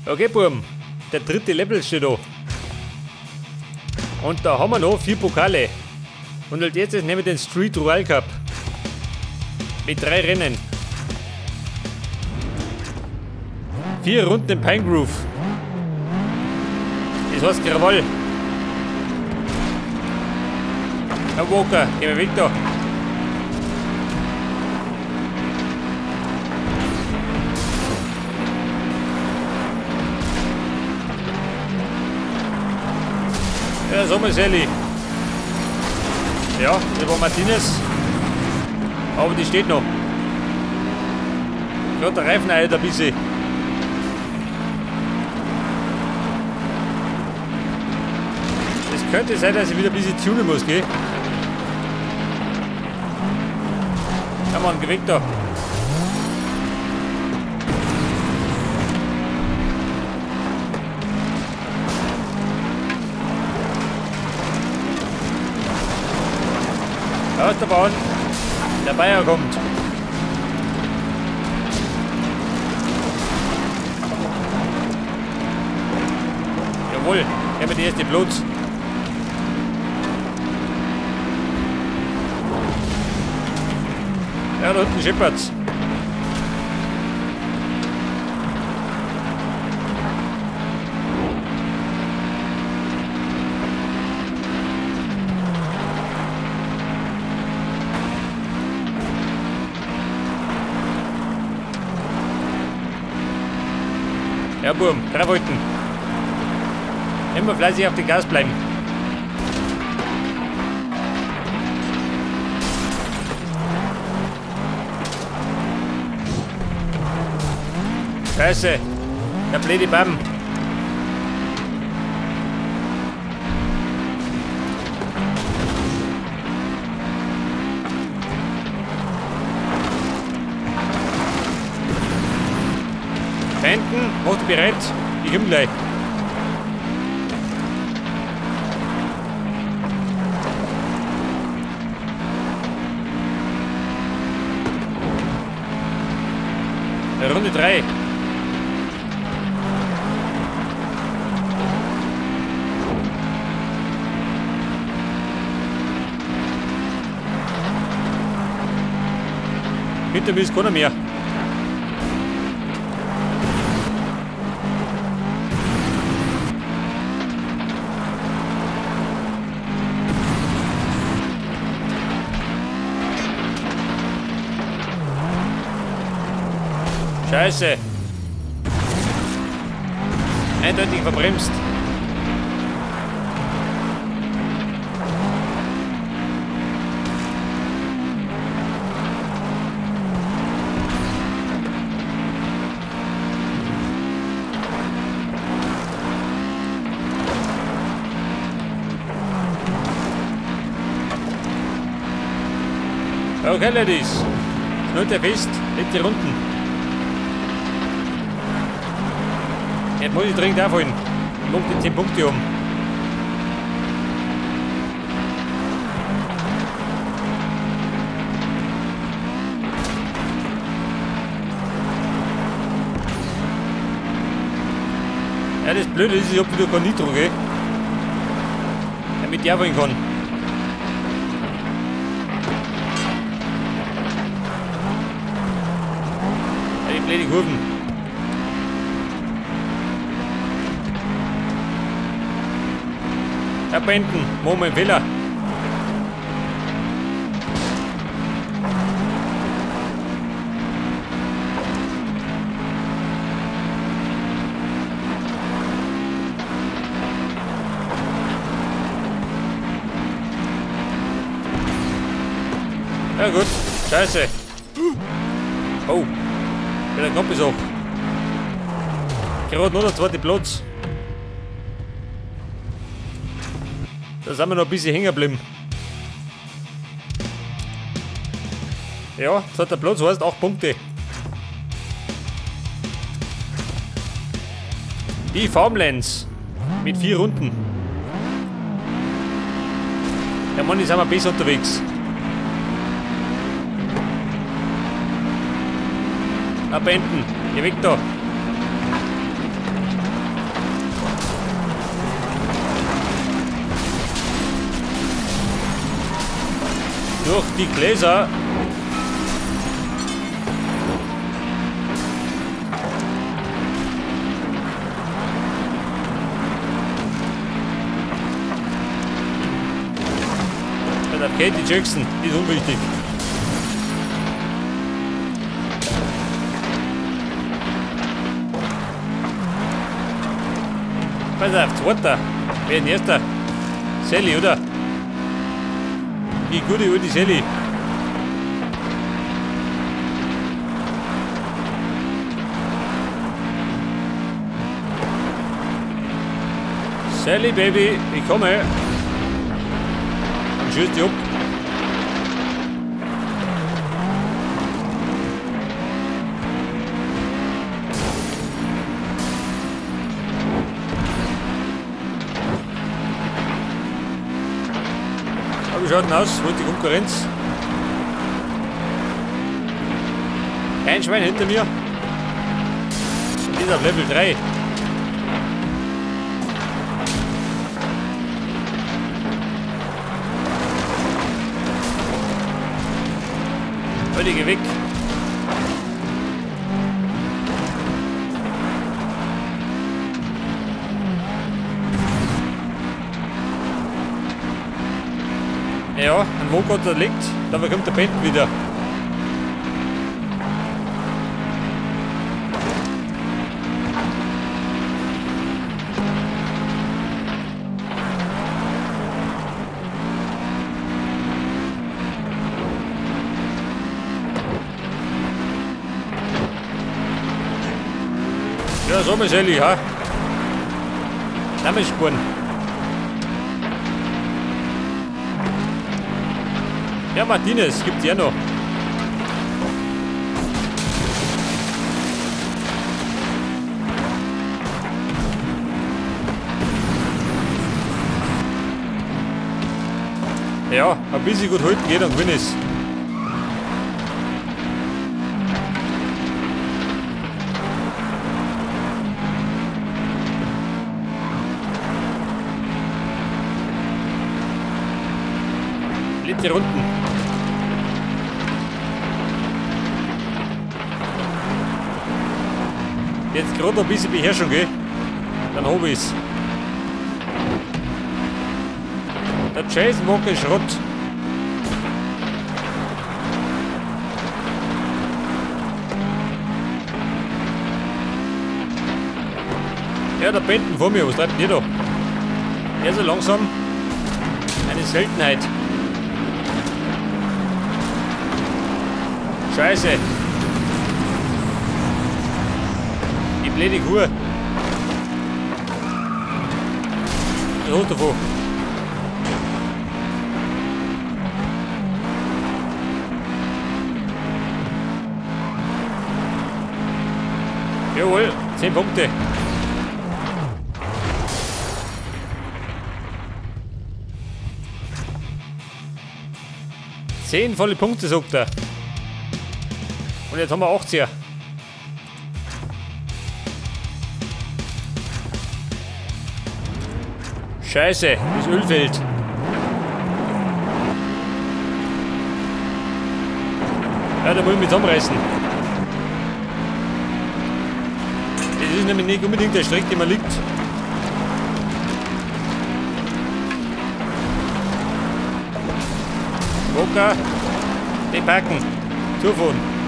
Okay, Burm. Der dritte Level steht da. Und da haben wir noch 4 Pokale. Und als erstes nehmen wir den Street Royal Cup. Mit 3 Rennen. 4 Runden im Pine Grove. Das heißt Krawall. Herr Walker, geh mal weg da. Ja, so mal Sally. Ja, das war Martinez. Aber die steht noch. Gerade der Reifen eilt ein bisschen. Es könnte sein, dass ich wieder ein bisschen tunen muss, gell? Ja Mann, geh weg da. Aus der Bahn. Der Bayer kommt. Jawohl, her mit der erste Platz. Ja, da unten scheppert's. Ja, Burm, 3 Wolken. Immer fleißig auf dem Gas bleiben. Scheiße, der blöde Baum. Hinten, mach dich bereit, ich komm gleich. Runde 3. Hinter mir ist keiner mehr. Scheiße. Eindeutig verbremst. Okay, Ladies. Nur der Fest, letzte Runden. Jetzt muss ich dringend aufholen. Ich mag die 10 Punkte um. Ja, das Blöde ist, ich hab wieder kein Nitro, gell? Damit ich aufholen kann. Ja, die blöden Kurven. Herr Benden, Moment, Fehler. Ja gut, scheiße. Oh, der Knopf ist auch. Gerade nur der zweite Platz. Da sind wir noch ein bisschen hängen geblieben. Ja, zweiter Platz heißt 8 Punkte. Die Farmlands mit 4 Runden. Ja Mann, jetzt sind wir besser unterwegs. Abenden, geh weg da. Durch die Gläser. Katie Jackson, die ist unwichtig. Pass auf, zweiter. Wer ist denn erster? Sally, oder? Die gute alte Sally. Sally, Baby, ich komme. Und schieß dich ab. Wie schaut denn aus? Wo ist die Konkurrenz? Kein Schwein hinter mir. Die ist auf Level 3. Leute, geh weg. Ja, ein Wohnort da liegt, da bekommt der Bett wieder. Ja, so Michelle, ja. Spuren. Ja, Martinez gibt's ja noch. Ja, ein bisschen gut halten geht, dann gewinne ich's. Letzte Runden. Jetzt gerade ein bisschen Beherrschung, gell? Dann hab ich's. Der Jason Walker ist Schrott. Ja, der Benton vor mir, was treibt denn der da? Der ist so langsam. Eine Seltenheit. Scheiße. Die blöde Kuh. Was hast du davon? Jawohl, 10 Punkte. 10 volle Punkte, sagt er. Und jetzt haben wir 80er. Scheiße, das Ölfeld. Ja, da muss ich mich zusammenreißen. Das ist nämlich nicht unbedingt der Strecke, die man liegt. Walker, die packen. Zufahren.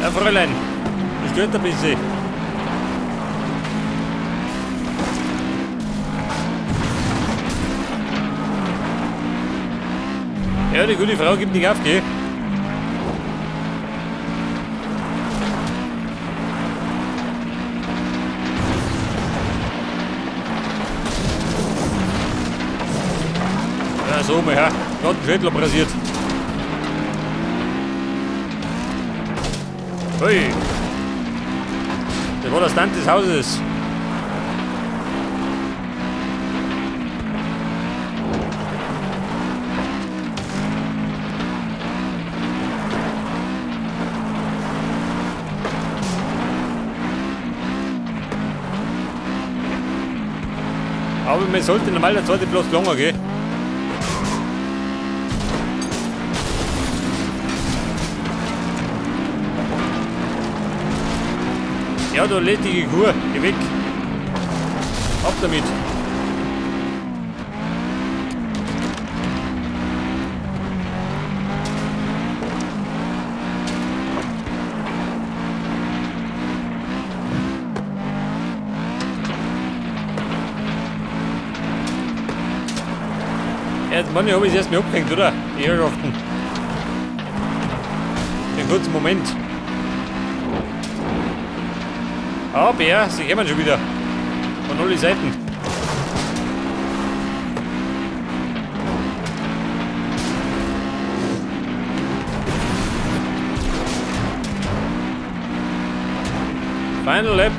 Ja, Fräulein, das stört ein bisschen. Ja, die gute Frau gibt nicht auf, gell? Ja, so mal, ja. Gerade ein Schädler pressiert. Hui! Das war der Stand des Hauses. Aber mir sollte normal der zweite Platz länger gehen. Ja, du lästige Kuh, geh weg. Ab damit. Ja, jetzt meine ich, habe ich es erst mal abgehängt, oder? Die Herrschaften. Den kurzen Moment. Aber ja, sie kommen schon wieder. Von allen Seiten. Final Lap.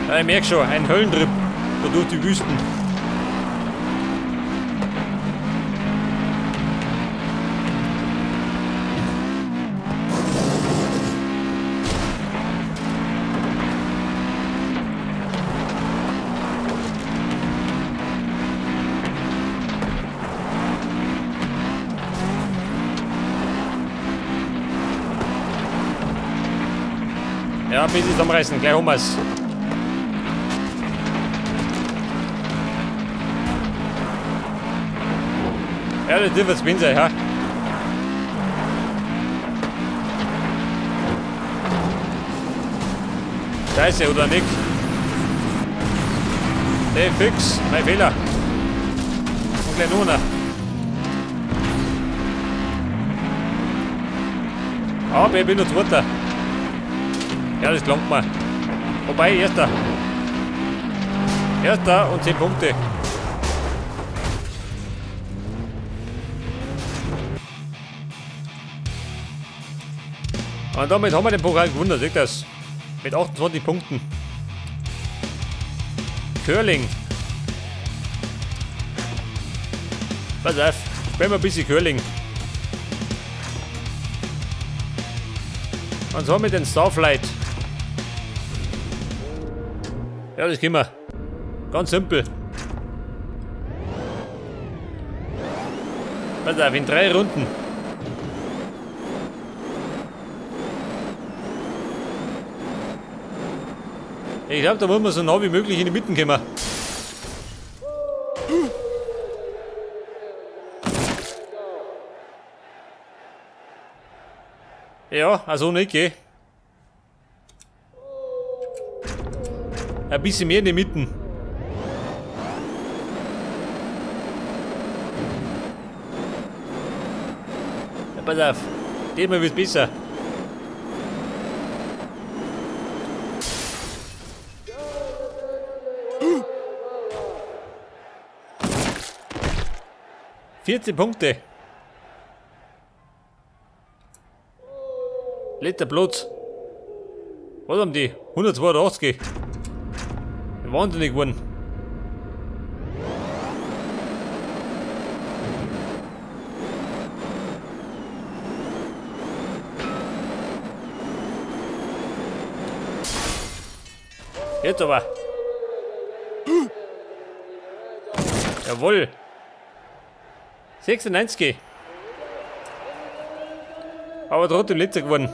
Ja, ich merke schon, ein Höllentrip da durch die Wüsten. Ja, ein bisschen zusammenreißen, gleich haben wir's. Ja, das dürfte es sein, ja. Scheiße, oder nicht? Der fix, mein Fehler. Und gleich noch einer. Aber ich bin noch Zweiter. Ja, das gelangt mir. Wobei, Erster. Erster und 10 Punkte. Und damit haben wir den Pokal gewonnen, seht das? Mit 28 Punkten. Curling. Pass auf, spielen wir ein bisschen Curling. Und so mit den Starflight. Ja, das können wir. Ganz simpel. Pass auf, in 3 Runden. Ich glaube, da wollen wir so nah wie möglich in die Mitte kommen. Ja, also nicht, gell? Ein bisschen mehr in die Mitte. Ja, pass auf, diesmal wird's besser. 14 Punkte. Letzter Platz. Was haben die? 182. Wahnsinnig geworden. Jetzt aber. Jawohl. 96. Aber trotzdem letzter geworden.